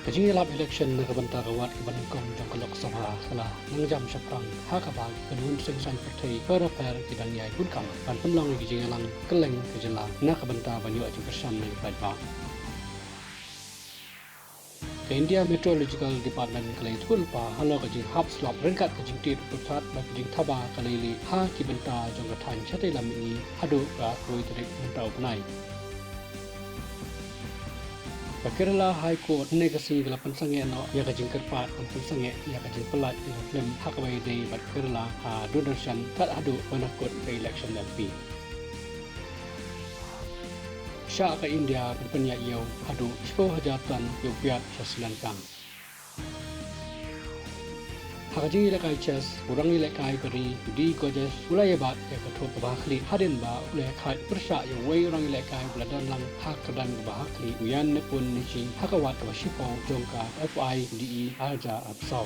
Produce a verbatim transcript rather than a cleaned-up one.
Ka jingïalap election na ka bynta ka wad kaba nyngkong jong ka Lok Sabha ka la nang jam shaphrang ha kaba ki khun seng saiñ pyrthei pher pher ki dang ïai bun kam ban pynlong ïa ki jingïalang kylleng ka jylla na ka bynta ban ïoh jingkyrshan na ki paidbah. Ka India Meteorological Department ka la ïathuh lypa halor ka jinghap slap ryngkat ka jingtied pyrthat bad ka jingthaba ka leilieh ha ki bynta jong ka thaiñ shatei lam mihngi haduh ka arphew tarik mynta u bnai. Ka Kerala High Court hynne ka sngi ka la pynsangeh noh ïa ka jingkyrpad ban pynsangeh ïa ka jingpyllait ïa ka film ha kaba ïadei bad Kerala ha Doordarshan kat haduh ba na kut ka election M P. Shah ka India kan pynïaid ïew haduh shiphew hajar ton ïew piat sha Sri Lanka. Ha ka jingïalehkai chess, u nongïalehkai ka ri, u Dee Goddess, u la ïabat ïa ka thup kaba ha khlieh hadien ba u la ïakhaid pyrshah ïa uwei u nongïalehkai uba la don lang ha ka kyrdan kaba ha khlieh, u Jan Nepomniachtchi, ha ka wad kaba shiphew jong ka F I D E arhajar arphew saw.